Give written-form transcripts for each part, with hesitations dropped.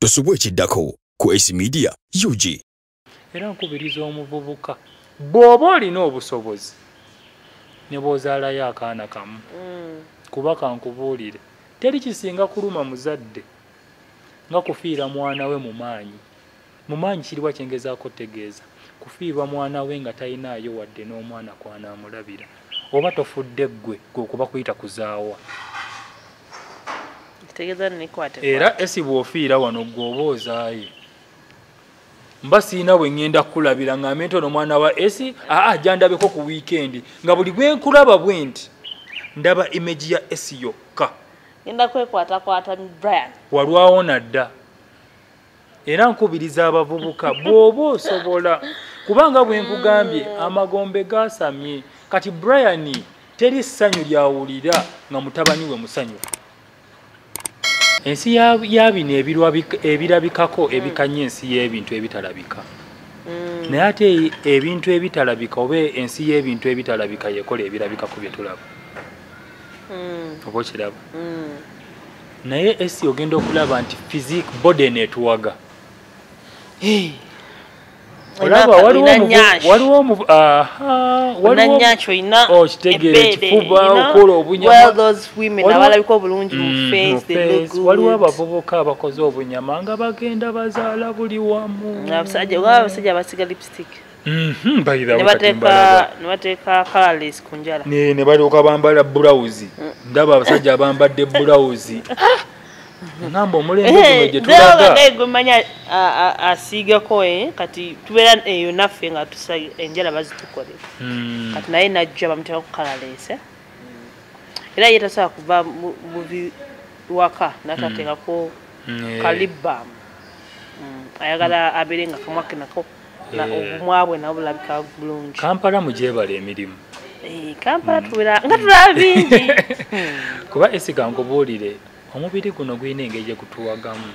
Tosubwa ekiddako ku Ace Media UG. Era nkubiriza omuvubuka, bw'oba olina obusobozi ne bw'ozaalayo akaana kamu, kuba kankubuulire, teri kisinga kuluma muzadde nga kufiira mwana we mu maanyi. Mu maanyi kiriwa kyengezaako tegeeza kufiirwa mwana we nga talinaayo wadde n'omwana kw'anaamulabira. Oba tofudde ggwe gwe okuba kuyita kuzaawa. Era esi bw'ofiira wano ggwe oba ozaaye. Mba siina bwe ŋŋenda kukulabira ngambe nti ono mwana wa esi aa jandabeko ku weekend nga buli gwe nkulaba bwe nti ndaba image ya esi yokka. Ngenda kwekwatakwata Brian. Walwawo nadda. Era nkubiriza abavubuka bw'oba osobola kubanga bwe nkugambye amagombe gaasamye. Kati Brian teri ssanyu lyawulira nga mutabani we musanyufu. Ensi ya bino ebirabikako ebikanye ensi y'ebintu ebitalabika. Naye ate ebintu ebitalabika oba ensi y'ebintu ebitalabika yekola ebirabikako bye tulaba. Oba okiraba? Naye esi ogenda okulaba nti physique body eneetuwaga. Olaba waliwo waliwo abavubuka abakoze obunyama nga bagenda bazaala buli wamu. Abasajja basiga lipstick. Ne bateeka colorless ku njala. Ne balyoka bambala bulawuzi. Ndaba abasajja abambadde bulawuzi. Ngamba omulembe guno gye tulaga. Gwe asiigako kati tubeera eyo naffe nga tusa enjala bazitukolera. Kati naye najja bamuteeka ku colorless. Era ye tasobola kuva buvi waka n'atateekako ka lip balm. Ayagala abeere nga kamwa ke nako obumwa bwe nabwo bulabika bulungi. Kampala mugyebala emirimu. Kampala tubeera nga tulaba bingi. Kuba esiga nkubuulire omubiri guno gulina engeri gye gutuwagamu.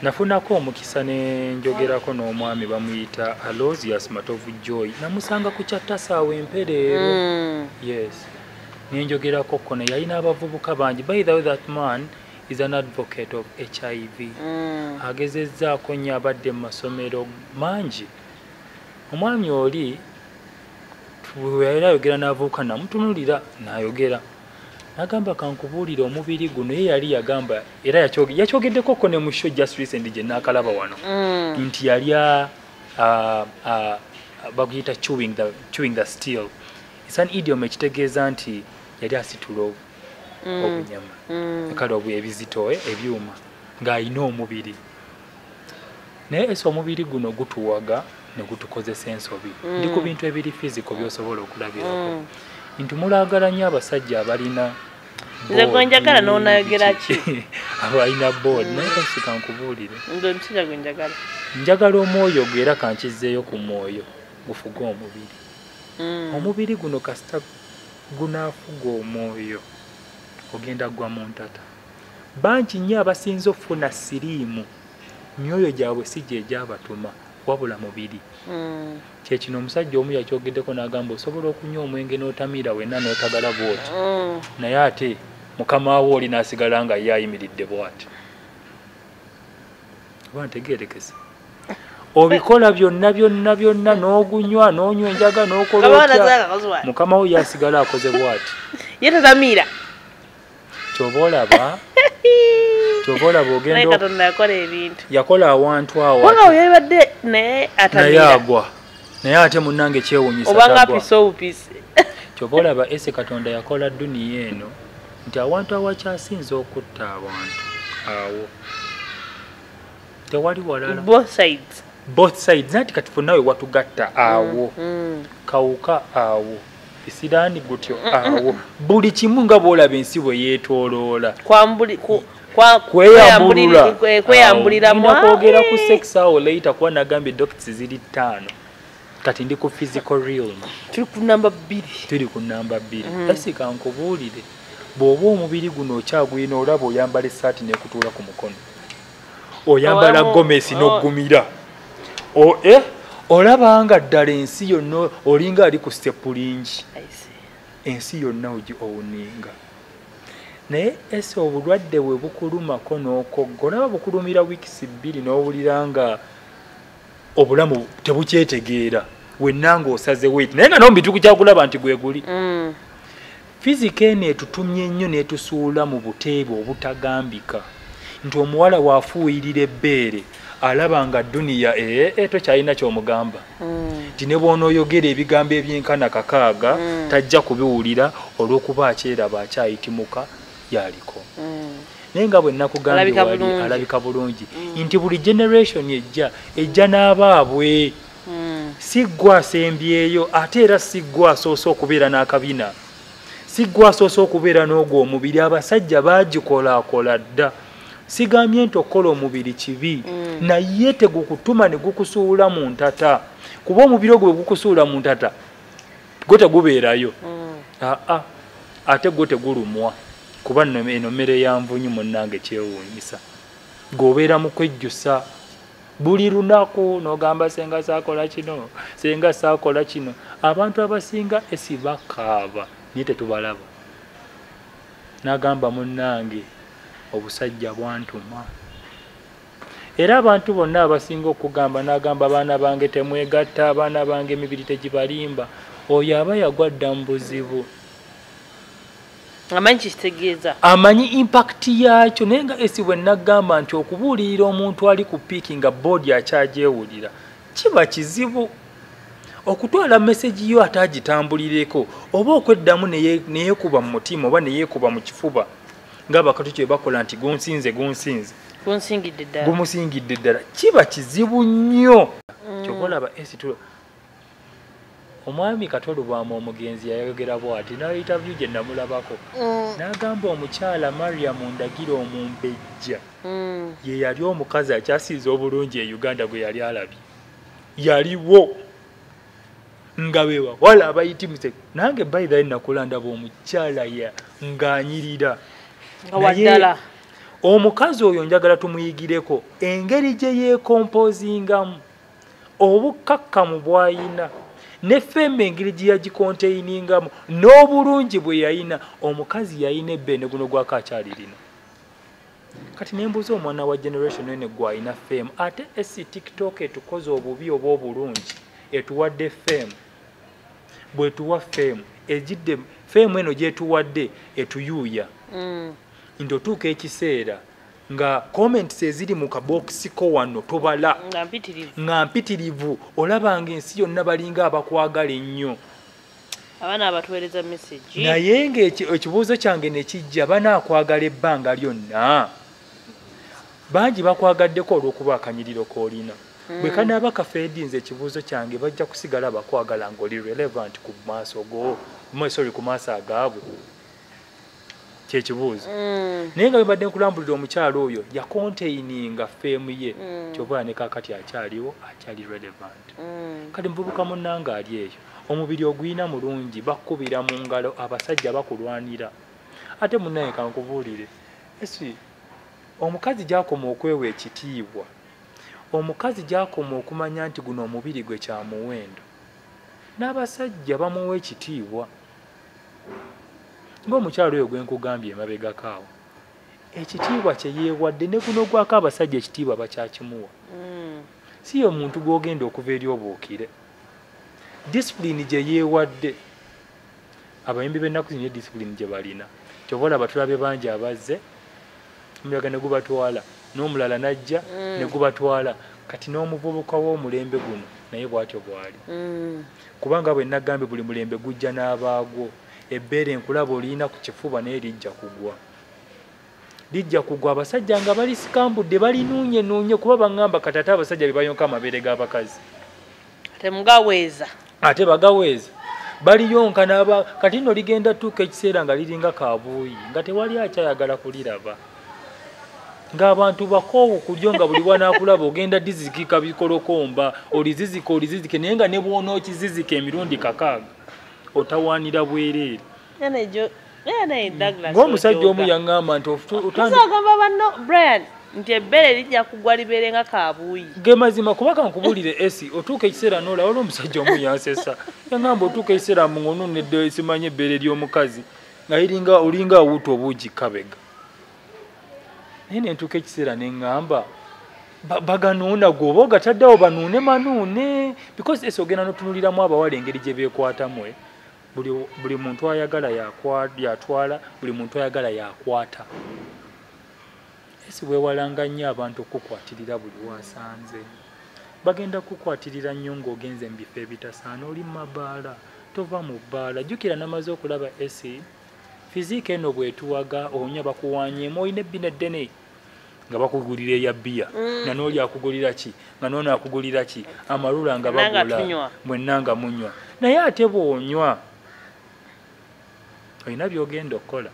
Nafunako omukisa ne njogerako n'omwami bamuyita Aloysius Matovu Joy. Namusanga ku kyatasaawa empereero. Yes. Ne njogerako ko naye yalina abavubuka bangi. By the way, that man is an advocate of HIV. Agezezzaako nnyo abadde mu masomero mangi. Omwami oli bwe yali ayogera n'avubuka namutunuulira n'ayogera. Nagamba kankubuulire omubiri guno ye yali yagamba era yakyogeddeko ko ne mu show just recently gye naakalaba wano. Nti yali baguyita chewing the steel. It's an idiom ekitegeeza nti yali asitula obunyama. Kale obu ebizito ebyuma ng'alina omubiri. Naye ese omubiri guno gutuwaga ne gutukozesa ensobi. Ndi ku bintu ebiri physical by'osobola okulabirako. Nti mulaagala nnyo abasajja abalina Nze gwe njagala n'onayogera ki? Abalina board naye kasi kankubuulire. Nze omusajja gwe njagala. Njagala omwoyo gwe era kankizzeeyo ku mwoyo gufuge omubiri. Omubiri guno kasita gunaafuga omwoyo ogenda gwa mu ntata. Bangi nnyo abasinze okufuna siriimu myoyo gyabwe si gye gyabatuma wabula mubiri. Kye kino omusajja omu yakyogeddeko n'agamba osobola okunywa omwenge n'otamiira wenna n'otagala bw'oti. Naye ate mukama wo oli n'asigala nga ye ayimiridde bw'ati. Oba ntegeerekese. Obikola byonna byonna byonna n'ogunywa n'onywa enjaga n'okola otya. Mukama wo yasigala akoze bw'ati. Ye tatamiira. Ky'oba olaba ogenda Katonda yakola ebintu. Yakola awantu awo. Kubanga yabadde naye atamiira. Naye agwa. Naye ate munnange kyewuunyisa Oba nga apisa obupisi. Ky'oba olaba ese Katonda yakola dduniya eno nti awantu awakyasinze okutta abantu awo. Tewali walala. Both sides. Both sides. Nati kati ffenna we watugatta awo. Kawuka awo. Bisiraani gutyo awo. Buli kimu nga bw'olaba ensi bwe yeetooloola. Kweyambulula. Kweyambuliramu. Ngenda kwogera ku sex awo later kuba nagambye docs ziri 5. Kati ndi ku physical realm. Tuli ku namba 2. Tuli ku namba 2. Tasika nkubuulire. Bw'oba omubiri guno okyagwina olaba oyambala essaati n'ekutuula ku mukono. Oyambala gomesi n'oggumira. Olaba nga ddala ensi yonna olinga ali ku sepulingi. Ensi yonna ogi owuninga. Naye ese obulwadde bwe bukulumako n'okogga, olaba bukulumira wiikisi 2 n'owulira nga obulamu tebukyetegeera, wenna ng'osaze weight, naye nga n'omubiri tukukyakulaba nti gwe guli. Fizika eno etutumye nnyo n'etusuula mu buteebe obutagambika nti omuwala waafuuyirira ebbeere alaba nga duniya tokyalina ky'omugamba. Nti ne bw'onooyogera ebigambo ebyenkana 6 tajja kubiwulira olw'okuba akyeraba akyayitimuka yaliko. Naye nga bwe nakugambye wali alabika bulungi nti buli generation ejja n'abaabwe. Si ggwe asembyeyo, ate era si ggwe asoose okubeera n'akabina, si ggwe asoose okubeera n'ogwo omubiri. Abasajja baagikolaakola dda. Sigambye nti okukola omubiri kibi, naye tegukutuma ne gukusuula mu ntata, kuba omubiri ogwo bwe gukusuula mu ntata gwo tegubeerayo. Aa, ate gwo tegulumwa, kuba nno eno mmere ya nvunyu munnange kyewuunyisa. Gw'obeera mu kwejjusa buli lunaku n'ogamba senga saakola kino, senga saakola kino. Abantu abasinga esi bakaaba naye tetubalaba. N'agamba munnange obusajja bwantuma. Era abantu bonna abasinga okugamba n'agamba abaana bange temwegatta, abaana bange emibiri tegibalimba, oyo aba yagwa dda mu buzibu. Amanyi kitegeeza, amanyi impact yaakyo. Naye nga esi bwe nagamba nti okubuulirira omuntu ali ku piiki nga boodi akyagyewulira kiba kizibu. Okutwala meseji yo ate agitambulireko oba okweddamu neyeekuba mu mutima oba neyeekuba mu kifuba ng'abakatu kye bakola nti gunsinze gunsinze gunsingidde ddala, gumusingidde ddala, kiba kizibu nnyo. Ky'oba olaba esi omwami Katolubwama omugenzi yayogera bw'ati n'interview gye namulabako, n'agamba omukyala Mariam Ndagire omumbejja ye yali omukazi akyasinze obulungi e Uganda gwe yali alabye, yaliwo nga be bawala abayitimuse. Nange by the way nakula ndaba omukyala ng'anyirira waddala. Omukazi oyo njagala tumuyigireko engeri gye yeekompozingamu, obukkakkamu bw'ayina, ne femme engeri gye yagikonteiningamu, n'obulungi bwe yayina. Omukazi yayina ebbeene guno gwako akyalirina. Kati ne mbuuza omwana wa generation eno gw'ayina fame, ate esi TikTok etukoze obubi oba obulungi, etuwadde fame. Bw'etuwa fame, ejidde fame eno gy'etuwadde etuyuuya. Nti otuuka ekiseera nga comments eziri mu kabokisi ko wano tobala nga mpitirivu, olaba nga ensi yonna balinga abakwagala ennyo. Abaana abatuweereza message. Naye ng'ekibuuzo kyange ne kijja, banaakwagala ebbanga lyonna? Bangi bakwagaddeko olw'okuba akanyiriro k'olina. Bwe kanaaba kafeedinze ekibuuzo kyange, bajja kusigala bakwagala ng'oli relevant ku maaso go, sorry, ku maaso agaabwe. Kyekibuuzo. Naye nga bwe mbadde nkulambulira omukyala oyo yakonteininga fame ye, ky'oba ne kaakati akyaliwo, akyali relevant. Kati muvubuka munnange ali eyo, omubiri oguyina mulungi, bakubira mu ngalo, abasajja bakulwanira. Ate munnaye kankubuulire, esi omukazi gy'akoma okwewa ekitiibwa, omukazi gy'akoma okumanya nti guno omubiri gwe kya muwendo, n'abasajja bamuwa ekitiibwa. Ng'omukyala oyo gwe nkugambye emabegako awo, ekitiibwa kye yeewadde ne guno gwako abasajja ekitiibwa bakyakimuwa. Si ye omuntu gw'ogenda okuva eri obuukire. Disipulini gye yeewadde, abayimbi b'ennaku zino disipulini gye balina. Ky'ova olaba tulabye bangi abazze, omuyaga ne gubatwala, n'omulala n'ajja ne gubatwala. Kati n'omuvubuka w'omulembe guno naye bw'atyo bw'ali. Kubanga bwe nagambye buli mulembe gujja n'abaagwo. Ebbeere nkulaba oliyina ku kifuba naye lijja kugwa. Lijja kugwa abasajja nga balisikambudde balinuunyenuunye, kuba baŋŋamba kati ate abasajja be bayonka amabeere g'abakazi. Ate mugaweeza. Ate bagaweeza. Baliyonka n'aba, kati nno ligenda ttuuka ekiseera nga liringa kabuuyi, nga tewali akyayagala kuliraba. Ng'abantu bakoowu kulyo nga buli bw'anaakulaba ogenda dizikika bikolokomba, olizizika olizizike, naye nga ne bw'onookizizika emirundi 6 otawaanira bwereere. Ng'omusajja omu yaŋŋamba nti ogamba banno Brian nti ebbeere lijja kugwa libeere nga kabuuyi. Ge mazima, kuba kankubuulire esi otuuka ekiseera n'olaba, waliwo omusajja omu yansesa, yaŋŋamba otuuka ekiseera mu ng'ononedde simanyi ebbeere ly'omukazi. Nga iringa olinga awuta obuugi kabega. Naye ne ntuuka ekiseera ne ŋŋamba baganuuna gwoba ogataddewo banuune manuune, because ese ogenda n'otunuuliramu abawala engeri gye beekwatamu. Buli muntu ayagala yatwala, buli muntu ayagala yakwata. Esi weewalanga nnyo abantu okukwatirira buli wasanze. Bagenda kukwatirira nnyo ng'ogenze mu bifo ebitasaana, oli mu mabaala, tova mu bbaala. Jjukira namaze okulaba esi physique eno bw'etuwaga, onya bakuwanyeemu, olina ebbina eddene nga bakugulira eya bbiya, nga n'oli akugulira ki, nga n'ono akugulira ki, amalula nga bagula, mwenna nga munywa. Naye ate bw'onywa olina by'ogenda okukola.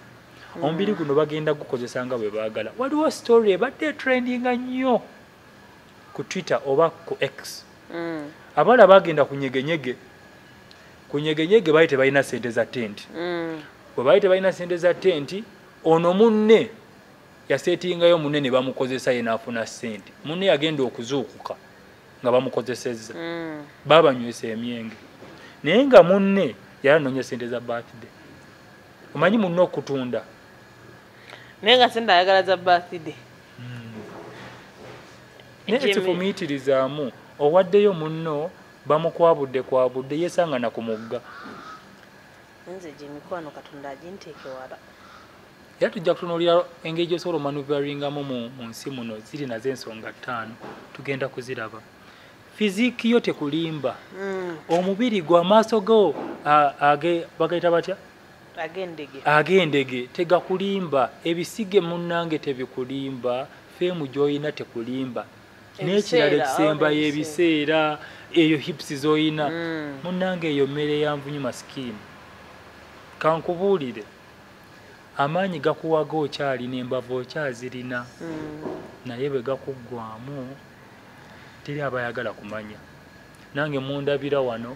Omubiri guno bagenda gukozesa nga bwe baagala. Waliwo story ebadde trendinga nnyo ku Twitter oba ku X. Abawala bagenda ku nyegenyege. Ku nyegenyege baali tebalina ssente za tenti. Bwe baali tebalina ssente za tenti, ono munne yasetingayo munne ne bamukozesa ye n'afuna ssente. Munne yagenda okuzuukuka nga bamukozesezza. Babanywesa emyenge. Naye nga munne yali anoonya ssente za birthday. Omanyi munne okutunda. Naye nga ssente ayagala za birthday. Naye ekifumiitirizaamu, owaddeyo munno bamukwabudde kwabudde yeesanga na ku mugga. Nze gy'emikwano Katonda aginteeke wala. Era tujja kutunuulira engeri gy'osobola omanuvaringamu mu nsi muno, ziri nazo ensonga 5 tugenda kuziraba. Physique yo tekulimba. Omubiri gwo, amaaso go bagayita batya? Ag'endege. Ag'endege tegakulimba. Ebisige munnange tebikulimba. Fame gy'olina tekulimba. N'ekirala ekisembayo ebiseera, eyo hips z'olina. Munnange eyo mmere ya nvunyu masikini. Kankubuulire, amaanyi gakuwaga okyalina, embavu okyazirina. Naye bwe gakuggwamu teri abayagala kumanya. Nange mundabira wano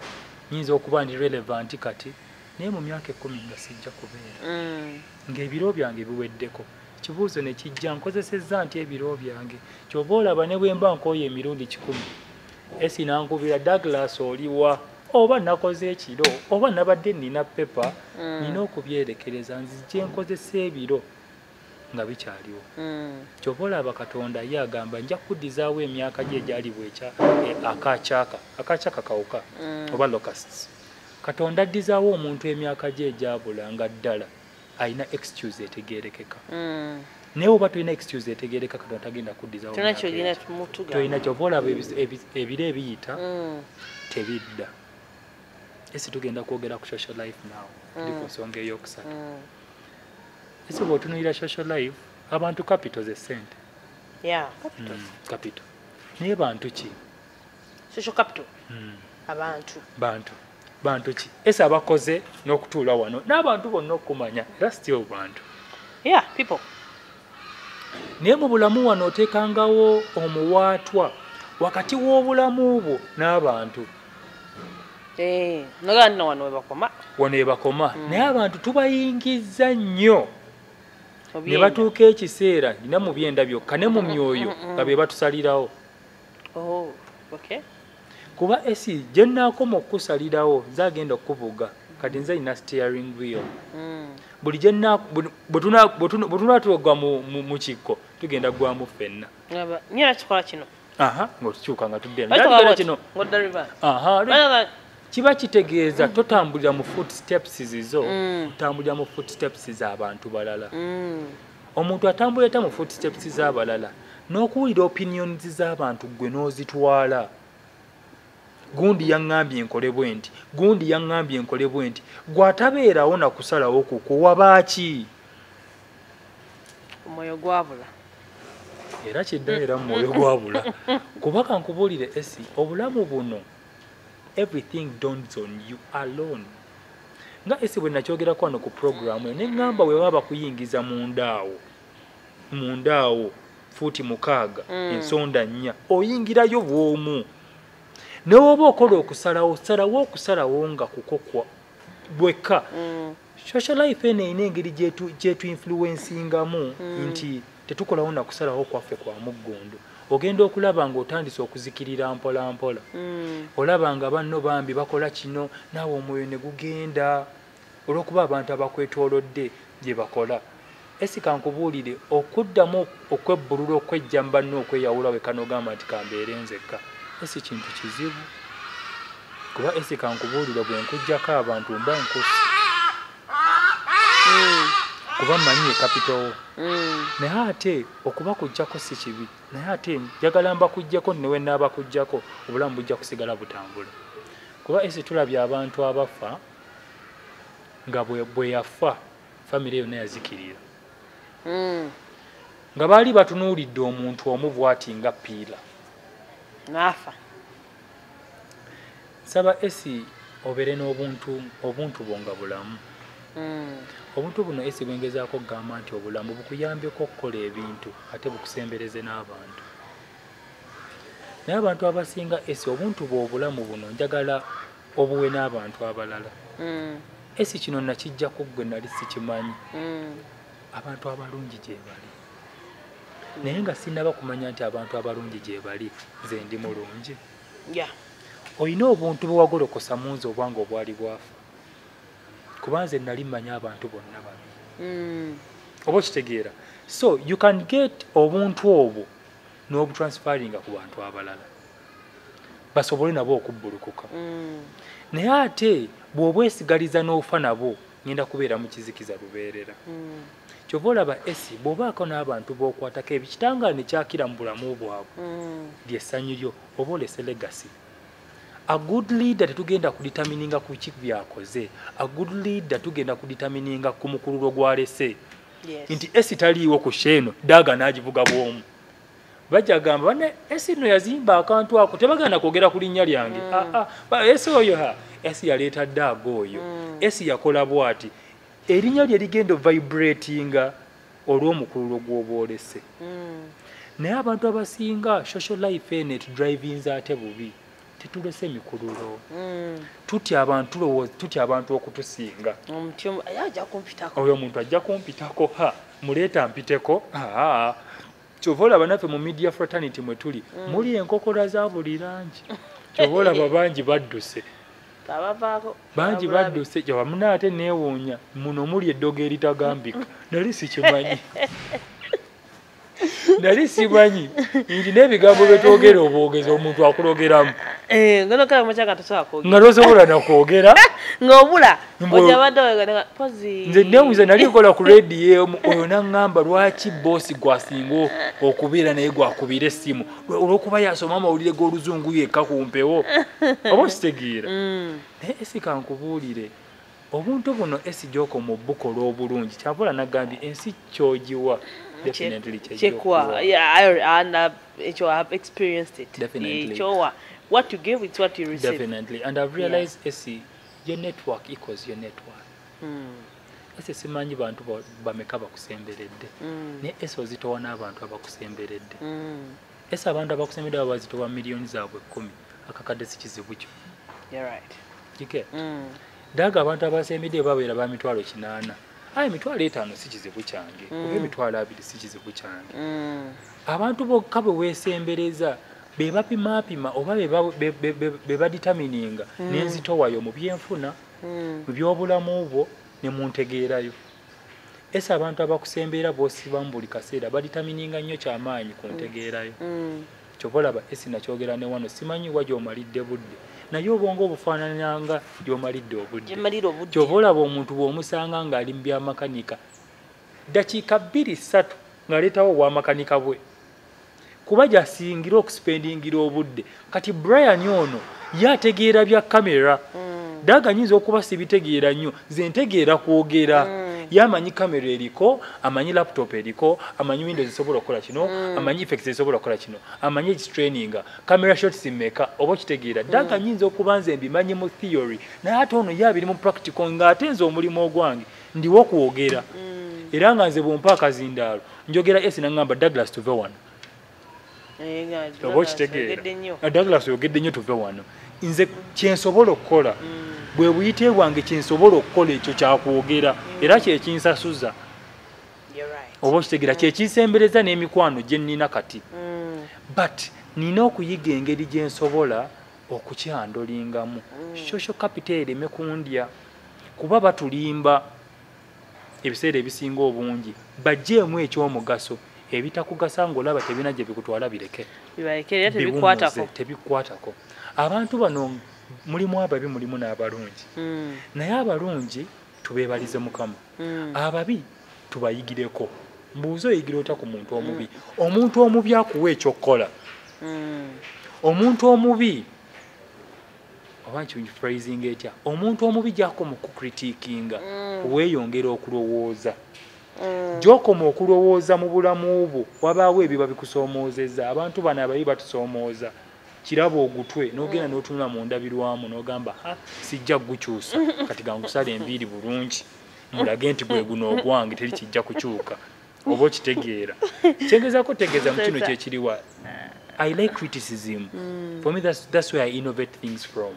nyinza okuba ndi relevant kati, naye mu myaka 10 nga sijja kubeera. Ng'ebiro byange biweddeko. Kibuuzo ne kijja, nkozesezza nti ebiro byange. Ky'ova olaba ne bwe mba nkooye emirundi 100. Esi nankubira Douglas oliwa, oba nakoze ekiro, oba nabadde nnina pepa, nnina okubyerekereza nzije nkozesa ebiro nga bikyaliwo. Ky'ova olaba Katonda ye agamba nja kuddizaawo emyaka gye egyali bwekya akakyaka, akakyaka kawuka oba locusts. Katonda addizaawo omuntu emyaka gye egyabula nga ddala alina excuse etegeerekeka. Naye oba tolina excuse etegeereka, Katonda tagenda kuddizaawo. Tolina. Ky'ova olaba ebiro ebiyita tebidda. Esi tugenda kwogera ku social life now. Tuli ku nsonga ey'okusatu. Esi bw'otunuulira social life, abantu capital ze ssente. Yeah, capital. Capital. Naye bantu ki? Social capital. Abantu. Bantu. Bantu ki? Esi abakoze n'okutuula wano n'abantu bonna okumanya, era still bantu. Yeah, people. Naye mu bulamu wano oteekangawo omuwaatwa wakati w'obulamu bwo n'abantu. Nagamba wano we bakoma. Wano we bakoma. Naye abantu tubayingizza nnyo. Ne batuuka ekiseera nina mu byenda byokka ne mu myoyo nga be batusalirawo. Oh, okay. Kuba esi gye nnaakoma okukusalirawo nze agenda okukuvuga. Kati nze nina steering wheel. Buli gye bwe tunaatuuka mu kikko tugenda ggwamu ffenna. Nyera kikola kino. Aha, ng'otukyuka nga tudde. Ndagala kino. Aha. Kiba kitegeeza totambulira mu footsteps zizo, otambulira mu footsteps z'abantu balala. Omuntu atambulira mu footsteps z'abalala n'okuwulira opinions z'abantu gwe n'ozitwala. Gundi yaŋŋambye nkole bwe nti, gundi yaŋŋambye nkole bwe nti, gw'atabeerawo na kusalawo kukwo wabaaki? Omwoyo gwabula. Era kiddayo era mwoyo gwabula. Kuba kankubuulire esi, obulamu buno everything dawns on you alone. Nga esi bwe nakyogerako wano ku programu ne ŋŋamba bwe baba bakuyingiza munda awo fuuti 6, ensonda 4, oyingirayo bw'omu. Ne bw'oba okola okusalawo, salawo okusalawo nga kukokwa bwekka. Social life eno erina engeri gyetu influencingamu nti tetukolawo na kusalawo kwaffe kwa muggundu. Ogenda okulaba ng'otandise okuzikirira mpola mpola. Olaba nga banno bambi bakola kino, naawe omwoyo ne gugenda. Olw'okuba abantu abakwetoolodde gye bakola. Esi kankubuulire, okuddamu okwebbulula, okwejja mu banno, okweyawula wekka n'ogamba nti kambeere nzekka, esi kintu kizibu. Kuba esi kankubuulire, bwe nkuggyako abantu mba nkusi, kuba mmanyi capital wo. Naye ate okuba kuggyako si kibi, naye ate njagala mbakuggyako, newe naabakuggyako obulamu bujja kusigala butambula. Kuba esi tulabye abantu abafa nga bwe yafa famire yonna yazikirira, nga baali batunuulidde omuntu omu bw'ati nga pillar. N'afa. Nsaba esi obeere n'obuntu, obuntu bwo nga bulamu. Obuntu buno esi bwengezaako okugamba nti obulamu bukuyambeko okukola ebintu ate bukusembereze n'abantu. Naye abantu abasinga esi obuntu bwe obulamu buno njagala obuwe n'abantu abalala. Esi kino nakijja ku ggwe, nali sikimanyi. Abantu abalungi gye bali, naye nga sinnaba kumanya nti abantu abalungi gye bali, nze ndi mulungi. Olina obuntu bwe wagolokosa mu nze obwange obwali bwafa, kuba nze nali mmanyi abantu bonna babi. Oba okitegeera? So you can get obuntu obwo n'obutransferringa ku bantu abalala basobole nabo okubbulukuka. Naye ate bw'obwesigaliza n'ofa nabo, ngenda kubeera mu kizikiza lubeerera. Kyova olaba esi bw'obaako n'abantu b'okwatako ebikitangaala ne kyakira mu bulamu bwabwe, lyessanyu lyo oba olese legacy. A good leader tetugenda kudetermininga ku ki byakoze, a good leader tugenda kudetermininga ku mukululo gwalese. Nti esi taliiwo ku show eno, daaga n'agivuga bw'omu, bajja gamba bane esi nno yazimba akantu ako, tebagenda kwogera ku linnya lyange. Ah, ah, esi oyo, ha, esi yaleeta daaga oyo. Esi yakola bw'ati, erinnya lye ligenda vibratinga olw'omukululo gw'oba olese. Naye abantu abasinga social life eno etudrivinze ate bubi, tetulese mikululo. Tutya abantu, tulowooza tutya abantu okutusinga. Omuti ajja kumpitako. Oyo omuntu ajja kumpitako, ha, muleeta mpiteko. Aa, kyova olaba naffe mu media fraternity mwe tuli, muli enkokola za buli langi. Kyova olaba bangi badduse. Abavaako. Bangi badduse. Kyaba ate neewuunya, muno muli eddogo eritagambika. Nali sikimanyi, nali simanyi nti n'ebigambo byetwogera obwogezi omuntu akulogeramu. Eh, ngono kala mukyaka tosobola kwogera. Nga tosobola nakwogera. Ng'obula ojabadde pozi. Nze newuuza, nali nkola ku rediyo emu, oyo naŋŋamba lwaki boss gwasinga okubeera naye gwakubira essimu, olw'okuba yasoma amawulire g'oluzungu yekka ku mpewo. Oba okitegeera? Naye esi kankubuulire, obuntu buno esi gy'okoma obukola obulungi, kyavula nagambye ensi kyogiwa definitely kyekwa. Yeah, and ekyo I have experienced it. Definitely. Ekyowa, what you give, it's what you receive. Definitely, and I've realized, esi, your network equals your network. Esi simanyi bantu bameka bakusemberedde, naye esi ozitowa n'abantu abakusemberedde. Esi abantu abakusemberedde baba bazitowa miliyoni zaabwe 10, akakadde si kizibu kyo. You're right. You get? Daga abantu abasembedde babeera ba 800,000, aye 50,000 si kizibu kyange, oba 20,000 si kizibu kyange. Abantu bokka bwe weesembereza be bapimaapima oba be badetermininga n'enzitowayo mu byenfuna, mu byobulamu bwo ne mu ntegeerayo. Ese abantu abakusembeera b'osibamu buli kaseera badetermininga nnyo kyamaanyi ku ntegeerayo. Kyova olaba esi nakyogera ne wano, simanyi wa gy'omalidde budde, naye obwongo obufaanananga gy'omalidde obudde. Gyemalira obudde. Kyova olaba omuntu bw'omusanga ng'ali mu byamakanika, dakiika 2 3 ng'aleetawo obwamakanika bwe, kuba gy'asingira okuspendingira obudde. Kati Brian ono ye ategeera bya kamera. Daga nyinza okuba sibitegeera nnyo, nze ntegeera kwogera. Ye amanyi kamera eriko, amanyi laptop eriko, amanyi Windows esobola okukola kino, amanyi effects esobola okukola kino, amanyi training, camera shots mmeka, oba okitegeera? Daga nyinza okuba nze mbimanyi mu theory, naye ate ono ye abiri mu practical, ng'ate nze omulimu ogwange ndiwo kwogera. Era nga nze bw'ompa akazindaalo njogera, esi naŋŋamba Douglas tuve wano. Eh, nga Oba Douglas okitegeera? oyogedde nnyo. Ah, Douglas oyogedde nnyo, tuve wano. Nze kyensobola okukola bwe buyite bwange, kyensobola okukola ekyo kyakwogera, era kyekinsasuza. You're right. Oba okitegeera? Kyekinsembereza n'emikwano gye nnina kati. But nina okuyiga engeri gye nsobola okukyandolingamu social capital ereme kundya. Kuba batulimba ebiseera ebisinga obungi, bajjeemu ekyomugaso, ebitakugasa ng'olaba tebina gye bikutwala bireke. Bibalekere tebikwatako. Tebikwatako. Abantu bano mulimu ababi, mulimu n'abalungi. Naye abalungi tubeebalize Mukama. Ababi tubayigireko. Mbuuza oyigira otya ku muntu omubi? Omuntu omubi akuwa ekyokukola. Omuntu omubi, oba nkiphrasing etya? Omuntu omubi gy'akoma okucritiquinga, weeyongera okulowooza. Gy'okoma okulowooza mu bulamu bwo, wabaawo ebiba bikusoomoozezza. Abantu bano ababi batusoomooza. Kiraba ogutwe n'ogenda n'otunula mu ndabirwamu n'ogamba, ha, sijja kugukyusa, kati gangusala enviiri bulungi mulage nti gwe guno ogwange, teri kijja kukyuka. Oba okitegeera kyengezaako tegeeza mu kino kyekiriwa. I like criticism. For me, that's where I innovate things from.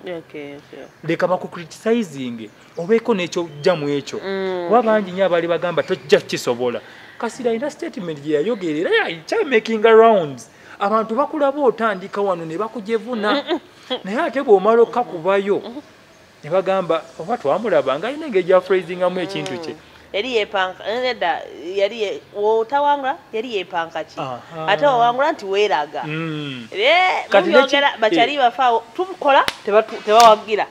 Leka bakucriticizing, obeeko n'ekyojja mu ekyo. Kuba bangi nnyo abaali bagamba tojja kukisobola. Kasira alina statement gye yayogera era ekya making rounds. Abantu bakulaba otandika wano ne bakujevuna, naye ate bw'omala okkakubayo ne bagamba oba twamulaba nga alina engeri gy'aphrasingamu ekintu kye. Yali yepanka nedda, yali otawangula, yali yepanka ki, ate owangula nti weeraga. Mubyogera bakyali bafaawo, tubukola tebawagira.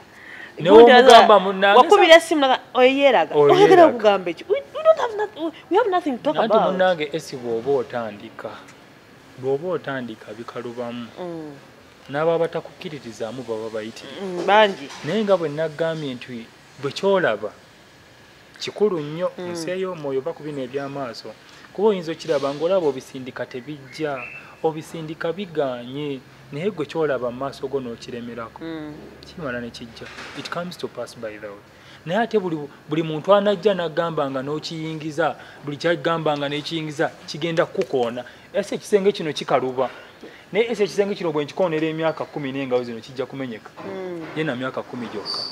Wakubira essimu oyo yeeraga, oyagala okugamba eki? We don't have nothing, we have nothing to talk about. Anti munnange esi bw'oba otandika bikalubamu, n'aba batakukkiririzaamu baba bayitirivu bangi. Naye nga bwe naggambye nti bwe kyolaba kikulu nnyo nsi ey'omwoyo oba ku bino eby'amaaso, kuba oyinza okiraba ng'olaba obisindika tebijja, obisindika bigaanye, naye gwe kyolaba mu maaso go n'okiremerako, kimala ne kijja. It comes to pass, by the way. Naye ate buli muntu anajja n'agamba nga n'okiyingiza, buli kyagamba nga n'ekiyingiza kigenda kukukoona. Ese ekisenge kino kikaluba, naye ese ekisenge kino bwe nkikoonera emyaka 10 n'engalo zino kijja kumenyeka. Ye na myaka 10 gyokka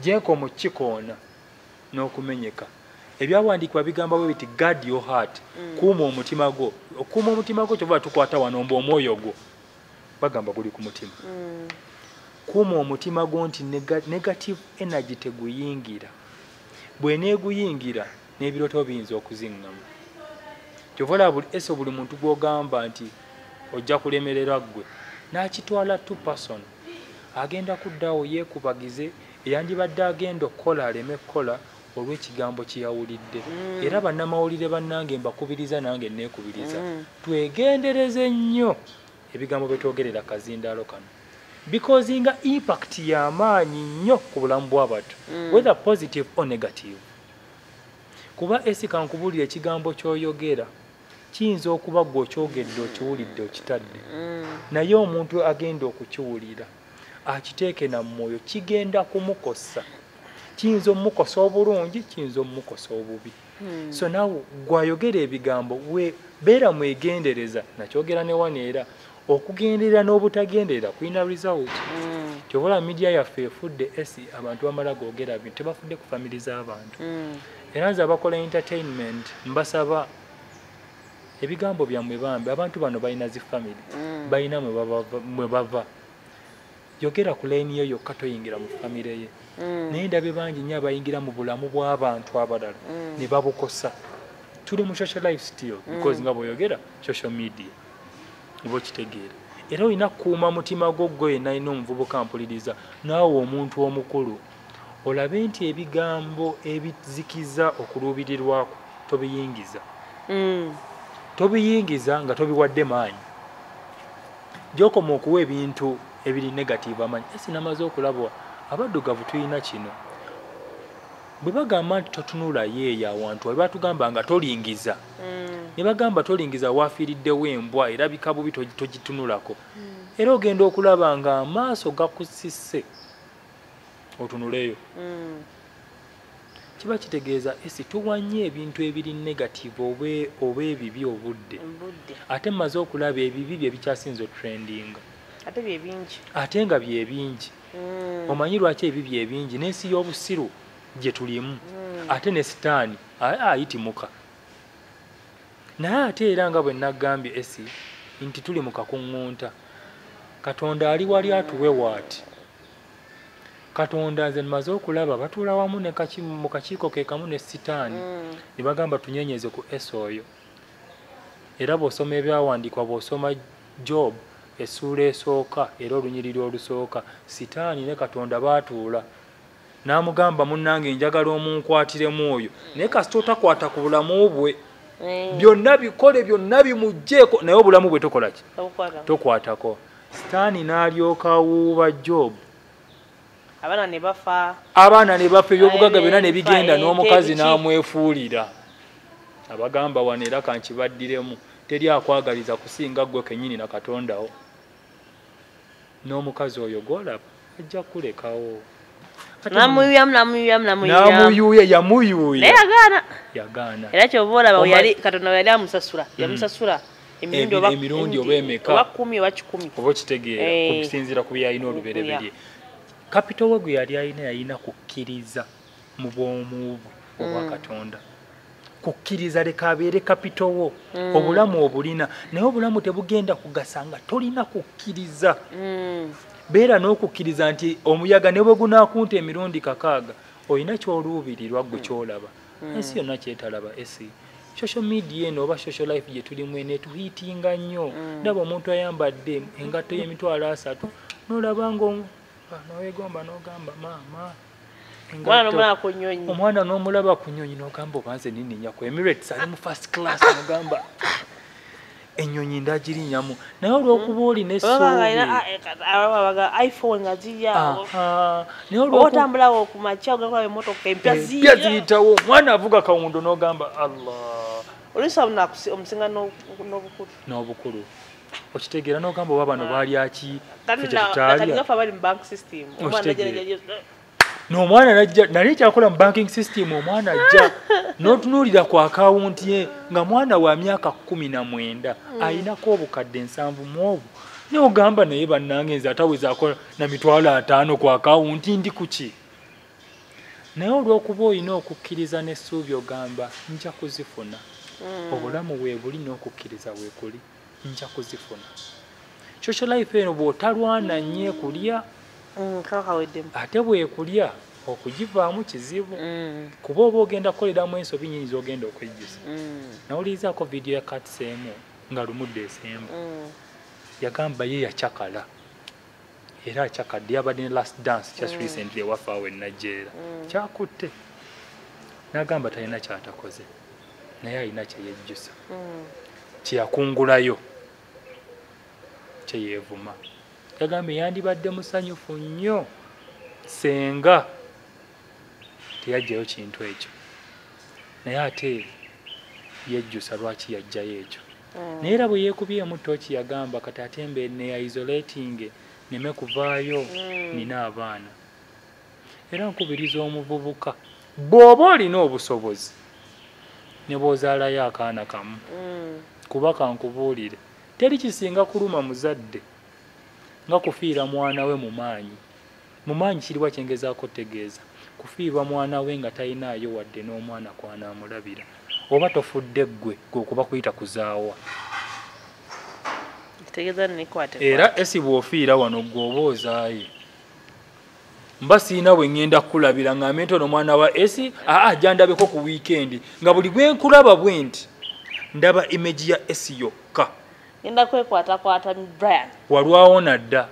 gyenkoma okukikoona n'okumenyeka. Ebyawandiikibwa bigamba bwe biti, "Guard your heart." Kuuma omutima gwo. Okuuma omutima gwo kyova tukwata wano mbu omwoyo gwo bagamba guli ku mutima. Kuuma omutima gwo nti negative energy teguyingira. Bw'eneeguyingira n'ebirooto biyinza okuziŋŋama. Kyova olaba buli ese buli muntu gw'ogamba nti ojja kulemererwa ggwe n'akitwala too personal, agenda kuddawo yeekubagize, eyandibadde agenda okukola aleme kukola olw'ekigambo kye yawulidde. Era bannamawulire bannange, mbakubiriza, nange neekubiriza, twegendereze nnyo ebigambo bye twogerera kazindaalo kano, because nga impact y'amaanyi nnyo ku bulamu bw'abantu, whether positive or negative. Kuba esi kankubuulira, ekigambo ky'oyogera kiyinza okuba gwe okyogedde, okiwulidde, okitadde, naye omuntu agenda okukiwulira akiteeke na mwoyo, kigenda kumukosa. Kiyinza omumukosa obulungi, kiyinza omumukosa obubi. So naawe gwayogera ebigambo, beera mwegendereza. Nakyogera ne wano era, okugenderera n'obutagenderera kulina result. Kyova olaba media yaffe efudde esi abantu bamala googera bintu, tebafudde ku family z'abantu. Era nze abakola entertainment mbasaba, ebigambo byammwe bambi, abantu bano balina zi family, balina mwe bava. Yogera ku layini yo yokka, toyingira mu famire ye. Naye ndabye bangi nnyo abayingira mu bulamu bw'abantu abalala ne babukosa. Tuli mu social life still, because nga bw'oyogera social media oba okitegeera, era olina kukuuma mutima gwo gwe yenna alina omuvubuka mpuliriza, naawe omuntu omukulu olabe nti ebigambo ebizikiza okuluubirirwako tobiyingiza. Tobiyingiza nga tobiwadde maanyi. Gyokoma okuwa ebintu ebiri negative amaanyi. Esi namaze okulaba abaddugavu tulina kino, bwe bagamba nti totunulayo eyo awantu wali, batugamba nga tolingiza, ne bagamba tolingiza waafiiriddewo embwa erabika bubi, togitunulako. Era ogenda okulaba nga amaaso gakusisse otunuleyo. Kiba kitegeeza esi tuwanye ebintu ebiri negative oba ebibi obudde. Obudde. Ate mmaze okulaba ebibi bye bikyasinze otrendinga. Ate bye bingi. Ate nga bye bingi. Omanyi lwaki ebibi bye bingi? N'ensi y'obusiru gye tulimu, ate ne sitaani ayitimuka. Naye ate era nga bwe naggambye esi nti tuli mu kakuŋŋunta, Katonda ali wali atuwe waati. Katonda nze nmaze okulaba batuula wamu ne mu kakiiko ke kamu ne Sitaani ne bagamba tunyenyeze ku Esa oyo. Era bw'osoma ebyawandiikibwa, bw'osoma Job essuula esooka era olunyiriri olusooka, Sitaani ne Katonda baatuula n'amugamba munnange njagala omunkwatiremu oyo, naye kasita otakwata ku bulamu bwe byonna bikole byonna bimuggyeeko, naye obulamu bwe tokola ki? Tokwatako. Sitaani n'alyoka awuuba Job, abaana ne bafa, ebyobugagga byonna ne bigenda, n'omukazi n'amwefuulira. Abagamba wano era kankibaddiremu, teri akwagaliza kusinga ggwe kennyini na Katondawo. N'omukazi oyo gw'olaba ajja kulekawo. Namuyuya, yamuyuya. Naye yagaana. Yagaana. Era ky'oba olaba Katonda we yali amusasula, yamusasula emirundi oba emeka, oba 10 oba 100. Oba okitegeera okusinziira ku by'alina olubereberye. Kapito we gwe yali alina yalina kukkiriza mu bwomu bwe obwa Katonda. Kukkiriza leka abeere kapito wo, obulamu obulina, naye obulamu tebugenda kugasa nga tolina kukkiriza. Beera n'okukkiriza nti omuyaga ne bwe gunaakunta emirundi 6 olina ky'oluubirirwa ggwe ky'olaba. Ensi yonna kyetalaba esi. Social media eno oba social life gye tulimu eno etuhiitinga nnyo. Ndaba omuntu ayambadde engatto y'emitwalo 3 n'olaba nga n'owegomba n'ogamba maama omwana n'omulaba ku nnyonyi n'ogamba obanze ninninya ku Emirates ali mu first class n'ogamba ennyonyi ndagirinyamu, naye olw'okuba olina essuubi otambulawo ku makya ogenda emmotoka empya ziyitawo, omwana avuga kawundo n'ogamba Allah, oluusi omusinga n'obukulu. Okitegeera n'ogamba oba bano baalya ki n'omwana najja, nali kyakola mu banking system, omwana ajja n'otunuulira ku akawunti ye nga mwana wa myaka 19 ayinako obukadde 70 mu obwo, n'ogamba naye bannange nze atawezaako na mitwalo 5 ku akawunti ndi ku ki? Naye olw'okuba olina okukkiriza n'essuubi ogamba nja kuzifuna. Obulamu bwe buli n'okukkiriza bwe kuli, nja kuzifuna. Social life eno bw'otalwana nnyo ekulya, ate bwekulya okugivaamu kizibu, kuba oba ogenda kukoleramu ensobi nnyingi z'ogenda okwejjusa. Nawulirizaako vidiyo ya Katseemu nga lumudde esemba, yagamba ye yakyakala era akyakadde, yabadde ne last dance just recently ewaffe awo e Najjeera, kyakutte n'agamba talina kyatakoze, naye alina kye yejjusa, kye yakungulayo, kye yeevuma. Yagambye yandibadde musanyufu nnyo senga teyajjayo kintu ekyo, naye ate yejjusa lwaki yajjayo ekyo. Naye era bwe yeekubyemu ttooki yagamba kati ate mbe ne isolating neme kuvaayo, nina abaana. Era nkubiriza omuvubuka, bw'oba olina obusobozi ne bw'ozaalayo akaana kamu, kuba kankubuulire teri kisinga kuluma muzadde nga kufiira mwana we mu maanyi. Mu maanyi kiriwa kyengezaako tegeeza, kufiirwa mwana we nga talinaayo wadde n'omwana kw'anaamulabira. Oba tofudde ggwe okuba kuyita kuzaawa. Era esi bw'ofiira wano ggwe oba ozaaye. Mba siina bwe ŋŋenda kukulabira ngambe nti ono mwana wa esi, ajja ndabeko ku weekend, nga buli gwe nkulaba bwe nti ndaba image ya esi yokka. Ngenda kwekwatakwata Brian. Walwawo nadda.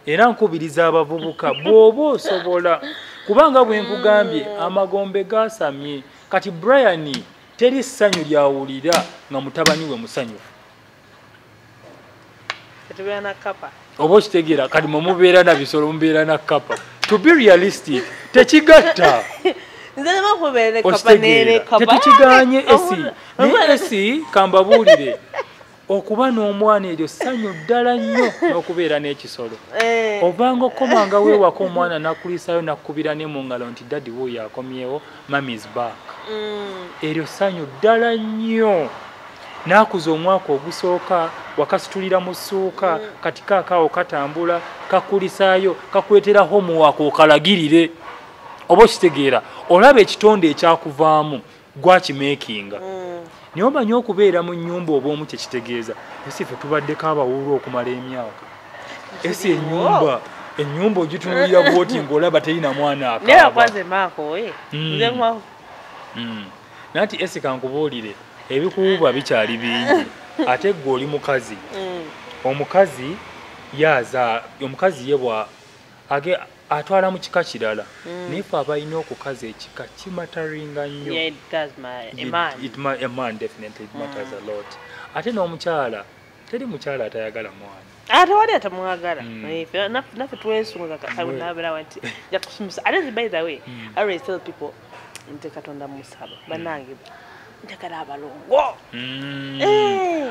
Era nkubiriza abavubuka bw'oba osobola, kubanga bwe nkugambye amagombe gaasamye. Kati Brian teri ssanyu lyawulira nga mutabani we musanyufu. Tetubeera na kapa. Oba okitegeera kati mwe mubeera na bisolo, mubeera na kapa. To be realistic, tekigatta. Tetukiganye esi. Naye esi kambabuulire, okuba n'omwana eryo ssanyu ddala nnyo n'okubeera n'ekisolo. Ovanga okomanga weewaka omwana n'akuliisaayo n'akkubira ne mu ngalo nti daddy wuuyo akomyewo, mummy is back. Eryo ssanyu ddala nnyo. N'akuza omwaka ogusooka wakasitulira mu ssuuka, kati kaakaawo katambula, kakulisaayo, kakuleetera homework okalagirire. Oba okitegeera, olaba ekitonde ekyakuvaamu gwakimeekinga. Naye omanyi okubeera mu nnyumba oba omu kye kitegeeza. Esi ffe tubaddeko abawuulu okumala emyaka. Esi ennyumba Ennyumba ogitunuulira bw'oti ng'olaba terina mwana akaaba. Naye akwaze maako nze mwa. Nanti Esika nkubuulire ebikuwuba bikyali bingi ate ggwe oli mukazi. Omukazi yaza omukazi ye bwa age atwala mu kika kirala. Naye ffe abalina okukaza ekika kimataringa nnyo. Yeah, it does a man. A man definitely it matters a lot. Ate n'omukyala teri mukyala atayagala mwana. Ate wali atamwagala. Naffe twesunga nabeera nti nja kusomesa. Ate by the way, I always tell people nti Katonda musaba bannange njagala abalongo.